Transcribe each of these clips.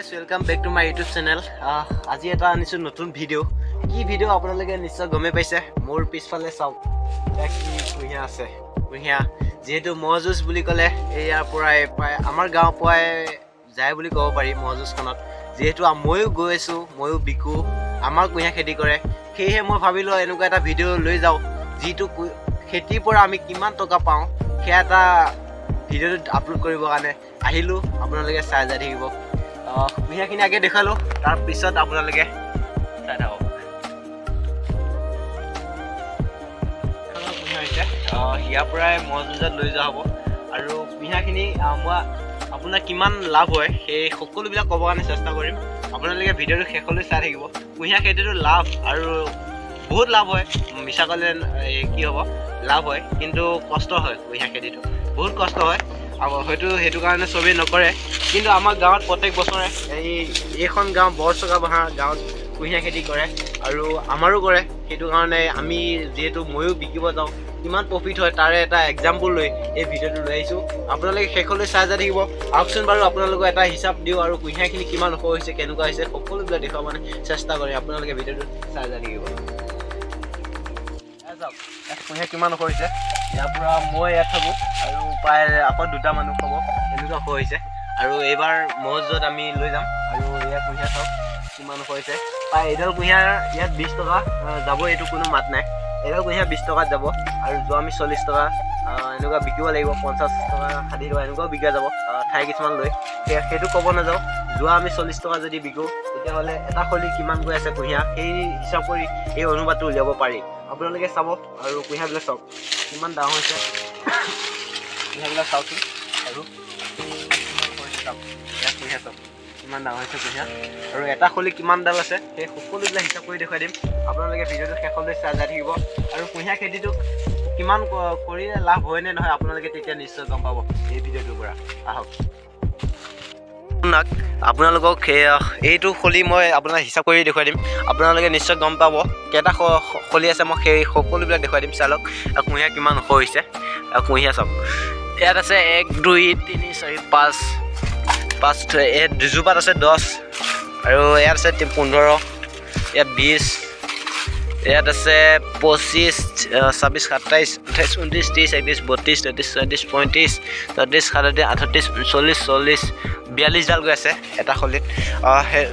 Guys, welcome back to my YouTube channel. আজি এটা আনিছোঁ নতুন ভিডিঅ'। কি ভিডিঅ' আপোনালোকে নিশ্চয় গমেই পাইছে। মোৰ পিছফালে চাওক, ইয়াত কি কুঁহিয়াৰ আছে। কুঁহিয়াৰ যিহেতু ম'হ যুঁজ বুলি ক'লে ইয়াৰ পৰাই প্ৰায় আমাৰ গাঁৱৰ পৰাই যায় বুলি ক'ব পাৰি ম'হ যুঁজখনত। যিহেতু ময়ো গৈ আছোঁ, ময়ো বিকোঁ, আমাৰ কুঁহিয়াৰ খেতি কৰে। সেয়েহে মই ভাবিলোঁ এনেকুৱা এটা ভিডিঅ' লৈ যাওঁ, যিটো খেতিৰ পৰা আমি কিমান টকা পাওঁ, সেয়া এটা ভিডিঅ'টোত আপলোড কৰিবৰ কাৰণে আহিলোঁ। আপোনালোকে চাই যাই থাকিব। কুঁহিয়াৰখিনি আগে দেখুৱালোঁ, তাৰপিছত আপোনালোকে চাই থাকক। কুঁহিয়াৰ হৈছে, ইয়াৰ পৰাই ম'হ যুঁজত লৈ যোৱা হ'ব। আৰু কুঁহিয়াৰখিনি মই আপোনাৰ কিমান লাভ হয়, সেই সকলোবিলাক ক'বৰ কাৰণে চেষ্টা কৰিম। আপোনালোকে ভিডিঅ'টো শেষলৈ চাই থাকিব। কুঁহিয়াৰ খেতিটো লাভ আৰু বহুত লাভ হয়। মিছা ক'লে এই কি হ'ব? লাভ হয়, কিন্তু কষ্ট হয়। কুঁহিয়াৰ খেতিটো বহুত কষ্ট হয় আৰু হয়তো সেইটো কাৰণে চবেই নকৰে। কিন্তু আমাৰ গাঁৱত প্ৰত্যেক বছৰে এইখন গাঁও বৰচকা বহা গাঁৱত কুঁহিয়াৰ খেতি কৰে আৰু আমাৰো কৰে। সেইটো কাৰণে আমি যিহেতু ময়ো বিকিব যাওঁ, কিমান প্ৰফিট হয় তাৰে এটা এক্সাম্পল লৈ এই ভিডিঅ'টো লৈ আহিছোঁ। আপোনালোকে শেষলৈ চাই যাই থাকিব। আহকচোন বাৰু, আপোনালোকক এটা হিচাপ দিওঁ আৰু কুঁহিয়াৰখিনি কিমান ওখ হৈছে, কেনেকুৱা হৈছে, সকলোবিলাক দেখুৱাব মানে চেষ্টা কৰিম। আপোনালোকে ভিডিঅ'টো চাই যাই থাকিব। এয়া চাওক, ইয়াত কুঁহিয়াৰ কিমান ওখ হৈছে। ইয়াৰ পৰা মই ইয়াত থাকোঁ আৰু প্ৰায় আকৌ দুটা মানুহ হ'ব, এনেকুৱা ওখ হৈছে। আৰু এইবাৰ ম'হ যুঁজত আমি লৈ যাম। আৰু ইয়াৰ কুঁহিয়াৰ চাওক কিমান ওখ হৈছে। প্ৰায় এইডাল কুঁহিয়াৰ ইয়াত 20 টকা যাব, এইটো কোনো মাত নাই। এইডাল কুঁহিয়াৰ 20 টকাত যাব আৰু যোৱা আমি 40 টকা এনেকুৱা বিকিব লাগিব। 50 টকা, 60 টকা এনেকুৱাও বিকা যাব ঠাই কিছুমান লৈ। সেইটো ক'ব নাযাওঁ। যোৱা আমি 40 টকা যদি বিকোঁ, তেতিয়াহ'লে এটা খলি কিমান গৈ আছে কুঁহিয়াৰ, সেই হিচাপ কৰি এই অনুপাতটো উলিয়াব পাৰি। আপোনালোকে চাব আৰু কুঁহিয়াৰবিলাক চাওক কিমান ডাঙৰ হৈছে। কুঁহিয়াৰবিলাক চাওকচোন আৰু কিমান হৈছে চাওক। ইয়াত কুঁহিয়াৰ চাওক কিমান ডাঙৰ হৈছে কুঁহিয়াৰ আৰু এটা খলি কিমানডাল আছে, সেই সকলোবিলাক হিচাপ কৰি দেখুৱাই দিম। আপোনালোকে ভিডিঅ'টো শেষলৈ চাই যাই থাকিব। আৰু কুঁহিয়াৰ খেতিটো কিমান কৰিলে লাভ হয় নে নহয়, আপোনালোকে তেতিয়া নিশ্চয় গম পাব এই ভিডিঅ'টোৰ পৰা। আহক। আপোনালোকক এইটো খলি মই আপোনাক হিচাপ কৰি দেখুৱাই দিম। আপোনালোকে নিশ্চয় গম পাব কেইটা খলি আছে। মই সেই সকলোবিলাক দেখুৱাই দিম। চাই লওক আৰু কুঁহিয়াৰ কিমান ওখ হৈছে। আৰু কুঁহিয়াৰ চাওক, ইয়াত আছে এক, দুই, তিনি, চাৰি, পাঁচ, পাঁচ, ইয়াত দুজোপাত আছে 10 আৰু ইয়াত আছে 15, ইয়াত 20, ইয়াত আছে 25, 26, 27, 28, 29, 30, 31, 32, 33, 34, 35, 36, 37, 38, 39, 40, 42ডাল গৈ আছে এটা খলিত। সেই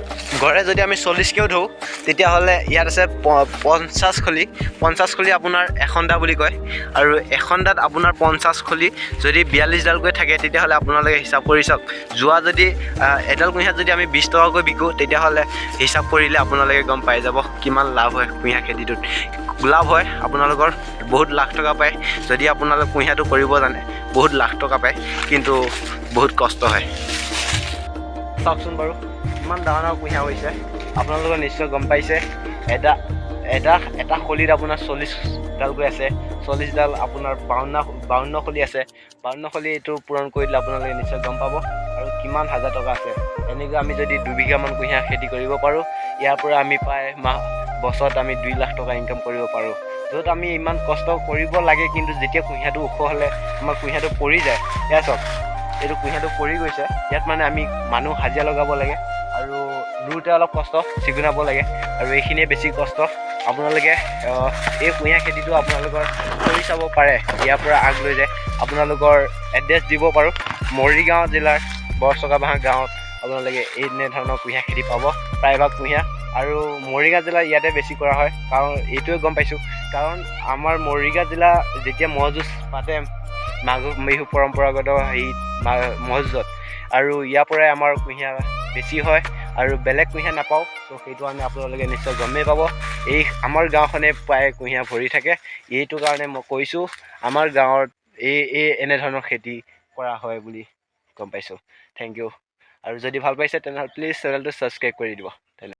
গড়ে যদি আমি 40কেও ধৰোঁ, তেতিয়াহ'লে ইয়াত আছে 50 খলি। 50 খলি আপোনাৰ এখন্দা বুলি কয়। আৰু এখন্দাত আপোনাৰ 50 খলি যদি 42ডালকৈ থাকে, তেতিয়াহ'লে আপোনালোকে হিচাপ কৰি চাওক। যোৱা যদি এডাল কুঁহিয়াত যদি আমি 20 টকাকৈ বিকোঁ, তেতিয়াহ'লে হিচাপ কৰিলে আপোনালোকে গম পাই যাব কিমান লাভ হয়। কুঁহিয়াৰ খেতিটোত লাভ হয় আপোনালোকৰ, বহুত লাখ টকা পায়। যদি আপোনালোকে কুঁহিয়াৰটো কৰিব জানে, বহুত লাখ টকা পায়, কিন্তু বহুত কষ্ট হয়। চাওকচোন বাৰু, কিমান ডাঙৰ ডাঙৰ কুঁহিয়াৰ হৈছে। আপোনালোকে নিশ্চয় গম পাইছে। এটা এটা এটা খলিত আপোনাৰ 40ডালকৈ আছে। 40ডাল আপোনাৰ 52 খলি আছে। 52 খলি এইটো পূৰণ কৰি দিলে আপোনালোকে নিশ্চয় গম পাব আৰু কিমান হাজাৰ টকা আছে। এনেকৈ আমি যদি 2 বিঘামান কুঁহিয়াৰ খেতি কৰিব পাৰোঁ, ইয়াৰ পৰা আমি প্ৰায় মাহ বছৰত আমি 2 লাখ টকা ইনকাম কৰিব পাৰোঁ, য'ত আমি ইমান কষ্ট কৰিব লাগে। কিন্তু যেতিয়া কুঁহিয়াৰটো ওখ হ'লে আমাৰ কুঁহিয়াৰটো পৰি যায়। এয়া চাওক, এইটো কুঁহিয়াৰটো পৰি গৈছে। ইয়াত মানে আমি মানুহ হাজিৰা লগাব লাগে আৰু ৰুওঁতে অলপ কষ্ট, চিকুণাব লাগে আৰু এইখিনিয়ে বেছি কষ্ট। আপোনালোকে এই কুঁহিয়াৰ খেতিটো আপোনালোকৰ কৰি চাব পাৰে। ইয়াৰ পৰা আগ লৈ যায়। আপোনালোকৰ এড্ৰেছ দিব পাৰোঁ, মৰিগাঁও জিলাৰ বৰচকাবাহা গাঁৱত আপোনালোকে এনেধৰণৰ কুঁহিয়াৰ খেতি পাব, প্ৰায়ভাগ কুঁহিয়াৰ। আৰু মৰিগাঁও জিলাত ইয়াতে বেছি কৰা হয়। কাৰণ এইটোৱে গম পাইছোঁ, কাৰণ আমাৰ মৰিগাঁও জিলা যেতিয়া ম'হ যুঁজ পাতে, মাঘ বিহু পৰম্পৰাগত হেৰি ম'হ যুঁজত, আৰু ইয়াৰ পৰাই আমাৰ কুঁহিয়াৰ বেছি হয় আৰু বেলেগ কুঁহিয়াৰ নাপাওঁ। ত' সেইটো কাৰণে আপোনালোকে নিশ্চয় গমেই পাব, এই আমাৰ গাঁওখনে প্ৰায় কুঁহিয়াৰ ভৰি থাকে। এইটো কাৰণে মই কৈছোঁ, আমাৰ গাঁৱত এই এই এনেধৰণৰ খেতি কৰা হয় বুলি গম পাইছোঁ। Thank U. আৰু যদি ভাল পাইছে, তেনেহ'লে প্লিজ চেনেলটো ছাবস্ক্ৰাইব কৰি দিব। ধন্যবাদ।